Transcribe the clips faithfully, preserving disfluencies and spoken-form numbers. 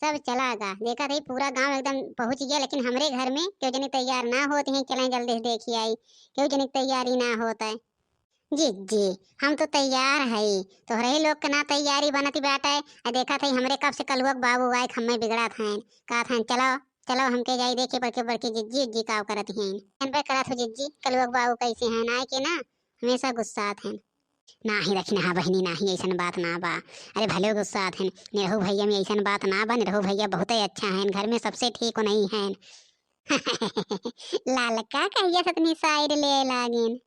सब चला गा। देखत हई पूरा गाँव एकदम पहुँच गया, लेकिन हमरे घर में केहू जनी तैयार ना होत हैं, चलें जल्दी से देखी आई, केहू जनी के तैयारी ना होत है। जिज्जी, हम तो तैयार हई, तोहरे ही लोग के ना तैयारी बनत बाटे। आ देखत हई हमरे कब से कलुआ के बाबू आए, हम्मे बिगड़त हैं, कहत हैं चलो चलो, हमके जाई देखी बड़की बड़की जिज्जी उज्जी का करत हैं। जानबे करत हो जिज्जी, कलुआ के बाबू कैसे हैं, आए के ना हमेशा गुस्सात हैं। नाही रखी ना बहिनी, नाही, ऐसन बात ना बा। अरे भले गुस्सात हैं, निरहू भैया में ऐसन बात ना बा, निरहू भैया बहुते अच्छा हैं, घर में सबसे ठीक नहीं हैं। ललका कहिया से इतनी साइड ले लागिन।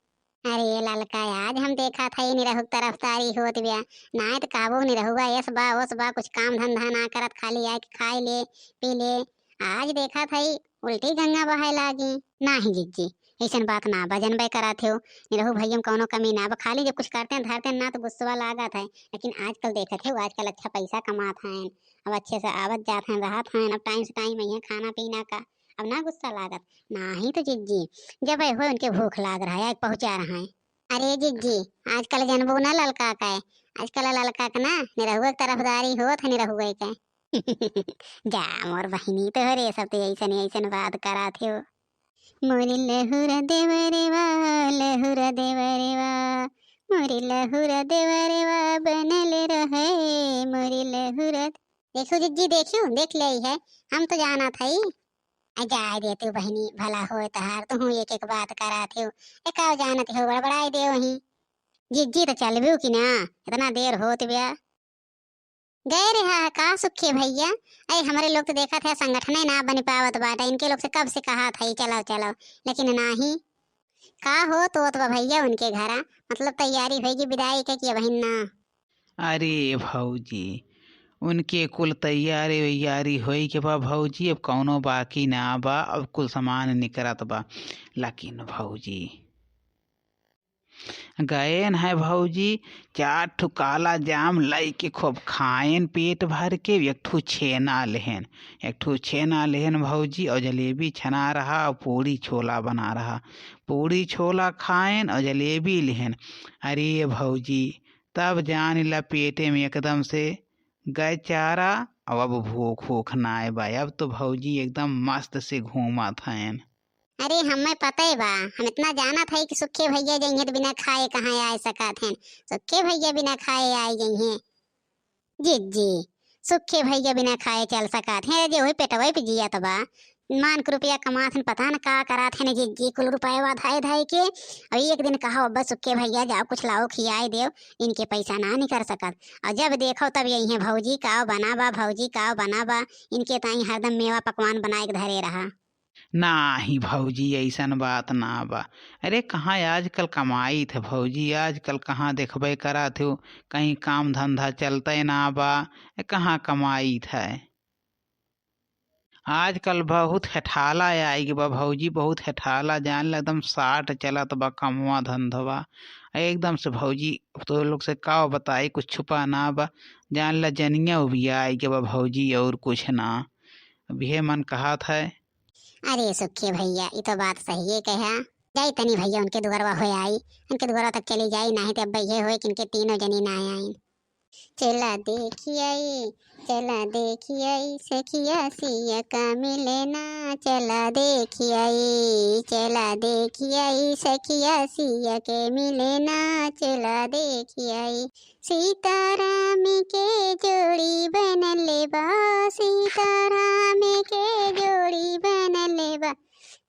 अरे ललका, आज हम देखत हई निरहू के तरफदारी होत बिया, नाही त कहबो निरहुआ एस बा ओस बा, कुछ काम धंधा ना करत, खाली आके खाए ले पी ले। आज देखत हई उल्टी गंगा बहाए लागी। नाही जिज्जी, ऐसन बात ना बा, जनबे करत हो, निरहू भैया में कौनो कमी ना बा, खाली जब कुछ करते हैं धरते हैं ना तो गुस्सा लागत है, लेकिन आजकल देखत हो, आजकल अच्छा पैसा कमात हैं, अब अच्छे से आवत जात हैं, रहत हैं, अब टाइम से टाइम अइहें खाना पीना का, अब ना गुस्सा लागत। नाही तो जिज्जी, जब हो उनके भूख लाग रहा है, पहुँचा रहा है। अरे जिज्जी, आजकल जनबू ना ललका का है, आजकल ललका का ना निरहुआ के तरफदारी होत है निरहुआ के। जा मोर बहिनी, तोहरे सब तो ऐसन ऐसन बात करत हो। मोरी लहुरा देवरवा, लहुरा देवरवा, मोरी लहुरा देवरवा बनल रहे, मोरी लहुरा। देखियो जिज्जी, देखियो, देख ले है, हम तो जानत हई। आ जाए दे तू बहिनी, भला होए तहार, तू एक एक बात करत हो, एकाव जानत हो, बड़बड़ाई दे वहीं। जिज्जी तो चलबू कि ना, इतना देर होत बिया। गए रहा है का सुखे भैया? अरे हमरे लोग तो देखत है संगठने ना बन पावत बाटे, इनके लोग से कब से कहा था चलो चलो, लेकिन नाही। का होत बा भैया उनके घरा, मतलब तैयारी होइगी विदाई के कि अबहिन ना? अरे भौजी, उनके कुल तैयारी वैयारी होई के बा भौजी, अब कौनो बाकी ना बा, अब कुल सामान निकरत बा। लेकिन भौजी, गएन है भौजी, चार ठो काला जाम लइके खूब खाएन पेट भर के, एक ठो छेना लेहेन, एक ठो छेना लेहेन भौजी, और जलेबी छना रहा, और पूड़ी छोला बना रहा। पूड़ी छोला खाएन और जलेबी लेहेन। अरे भौजी, तब जान ला पेटे में एकदम से गए चारा, और अब भूख ऊख नाय बा। अब तो भौजी एकदम मस्त से घूमत हैं। अरे हमें पता ही बा, हम इतना जानत है कि सुखे भैया जइहें तो बिना खाए कहाँ आए सकत हैं। सुखे भैया बिना खाए आए जइहें। जिज्जी, सुखे भैया बिना खाए चल सकत हैं? अरे जे वही पेटवे पे जियत बा, मान के रुपया कमात हैं, पता न का करत हैं जिज्जी, कुल रुपया धाए धाए के। और एक दिन कहा अब्बा सुखे भैया जाओ कुछ लाओ खियाए देव, इनके पैसा ना निकर सकत। और जब देखो तब यही है भौजी का बना बा, भौजी का बना बा, इनके ताई हरदम मेवा पकवान बनाए के धरे रहा। नाही भौजी, ऐसन बात ना बा। अरे कहाँ आजकल कमाइत है भौजी, आजकल कहाँ देखबे करत हो, कहीं काम धंधा चलते ना बा, ए, कहाँ कमाइत है। आजकल बहुत हेठाला आइ गे बा भौजी, बहुत हेठाला, जान ल एकदम साट चलत बा कमवा धंधवा। एकदम से भौजी, तो लोग से का बताई, कुछ छुपा ना बा, जान ल जनिया उबिया आइ गे बा भौजी, और कुछ ना। अब ये मन कहत है। अरे सुखे भैया, ई तो बात सहिए कहा। जाई तनी भैया उनके दुआरवा हो आई, उनके दुआरवा तक चली जाई, नाही तो अब ये होए कि इनके तीनों जनी ना आई। चला देखी आई, चला देखी आई, सखिया सिया का मिले ना। चला देखी आई, चला देखी आई, सखिया सिया के मिले ना। चला देखी आई, सीताराम के जोड़ी बनले बा, सीताराम के जोड़ी बनले बा।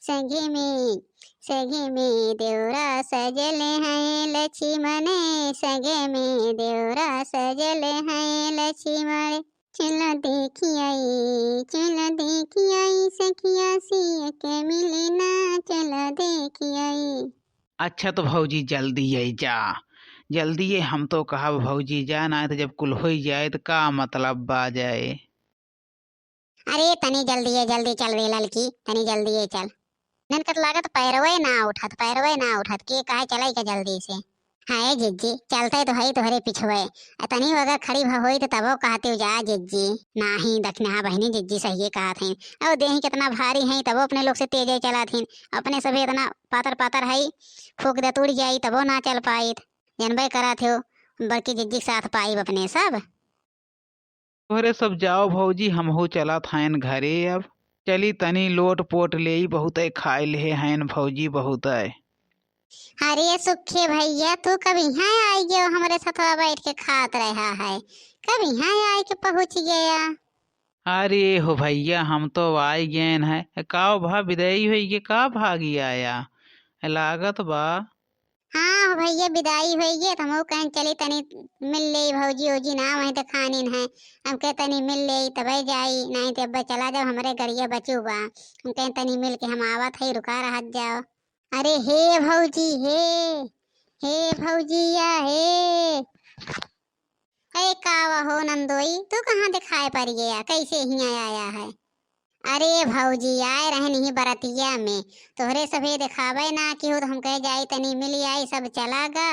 संगे में, संगे में देवरा सजल हैं लक्ष्मण, संगे में देवरा सजल हैं लक्ष्मण। चला देखी आई, चला देखी आई, सखिया सिया के मिले ना, चला देखी आई। अच्छा तो भौजी जल्दी आई जा, जल्दी ये हम तो कहब भौजी जा, ना तो जब कुल होई जाए तो का मतलब बा जाए। अरे तनी जल्दी ये, जल्दी चल रे ललकी, तनी जल्दी ये चल। ननकत लागत पैरवे ना उठत, पैरवे ना उठत, के कहे चले के जल्दी से। हाँ ए जिज्जी, चलते तो हई तोहरे पिछवे। आ तनी अगर खड़ी भ होई तो तबो कहते जा जिज्जी। नाही दखिनहा बहिनी, जिज्जी सहिए कहत हैं। अब देही कितना भारी हैं, तबो अपने लोग से तेजे चलत हैं। अपने सभी इतना पातर पातर हई, फूक दे तो उड़ जाई, तबो ना चल पाइत। जनबे करत हो, बड़की जिज्जी के साथ पाइब अपने सब। तोहरे सब जाओ भौजी, हमहू चलत हयन घरे अब। चली तनी लोट पोट लेई, बहुतै खाइ लेहे हयन भौजी, बहुतै। अरे सुखे भैया, तू कब इहाँ आइ गयो, हमरे सथवा बैठ के खात रहा है, कब इहाँ आइ के पहुँच गया? अरे हो भैया, हम तो आइ गएन है। काव भा, बिदाई होइगे का भागी आया? लागत बा। हाँ हो भैया, बिदाई होइगे, त हमहू कहेन चली तनी मिल लेई भौजी ओजी ना, वहीं देखानिन है। हम कहे तनी मिल लेई तबै जाई, नाहीं त अब्बै चला जाओ, हमरे गड़िया बचू बा। हम कहेन तनी मिल के हम आवत है, रुका रहत जाओ। अरे हे भौजी, हे, हे भौजिया, हे। अरे का हो नंदोई, तू कहाँ देखाए पड़ गया, कैसे हियाँ आया है? अरे भौजी, आए रहन ही बरतिया में, तोहरे सभे देखावे ना कि हो, तो हम कहे जाई तनी मिल आई, सब चला गा,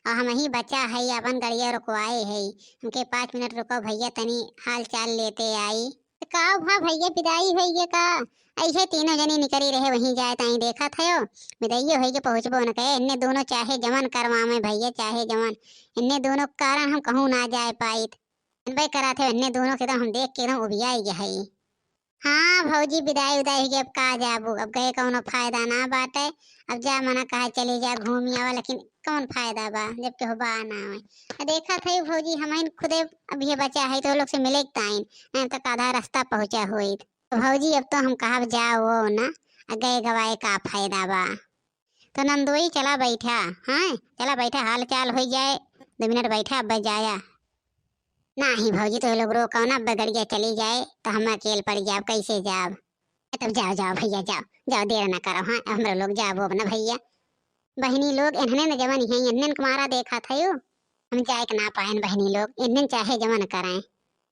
और हम ही बचा है, अपन गड़िया रुकवाए है, हमके पाँच मिनट रुको भैया, तनी हाल चाल लेते आई। त का भा भैया, बिदाई होइगे का? ऐसे तीनों जनी निकरी रहे, वहीं जाए ताई देखत हयो, बिदाइयो होइगे, पहुँचबो न करे। इन्ने दोनों चाहे जवन करवावे भैया, चाहे जवन, इन्ने दोनों के कारण हम कहूँ ना जाए पाइत। अनबै करत है, इन्ने दोनों के तो हम देख के एकदम उबियाई गए हई। हाँ भौजी, बिदाई उदाई होइगे, अब का जाबू, अब गए कौनो फायदा ना बाटे। अब जा मना कहा चली जा, घूमी आवा, लेकिन कौन फायदा बा जब केहू बा ना आवे। आ देखत है भौजी, हमहिन खुदे अब ये बचा है, तो लोग से मिले के ताइन, नहीं तो आधा रास्ता पहुँचा होइत। तो भौजी, अब तो हम कहब जाओ ना, आ गए गवाए का फायदा बा। तो नंदोई चला बैठा, हाँ, चला बैठा, हाल चाल होइ जाए, दो मिनट बैठा, अब जाया। नाही भौजी, तो लोग रोको ना, अब गड़िया चली जाए, तो हम अकेल पड़ जाब, कैसे जाब? ए, तब जाओ, जाओ भैया, जाओ, जाओ, देर ना करो, हाँ, हमरे लोग जाबो अब ना भैया। बहिनी लोग, इन्हने न जवन है, इन्हन के मारा देखत हयो, हम जाए के ना पाएन बहिनी लोग, इन्हन चाहे जवन करें।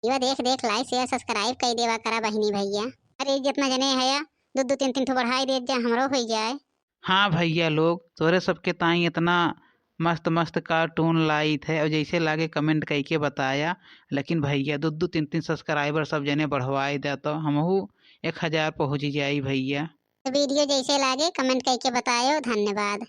इवा देख देख like share subscribe कई देवा करा बहिनी भैया। अरे जितना जने है, दो दो तीन तीन ठो बढ़ाई देत जा, हमरो होइ जाए। हाँ भैया लोग, तोहरे सबके ताई इतना मस्त मस्त cartoon लाइत है, और जैसे लागे comment कइके बताया। लेकिन भैया, दो दो तीन तीन subscriber सब जने बढ़वाई दे, तो हमहू एक हजार पहुँच जाई भैया। तो video जैसे लागे comment कइके बतायो। धन्यवाद।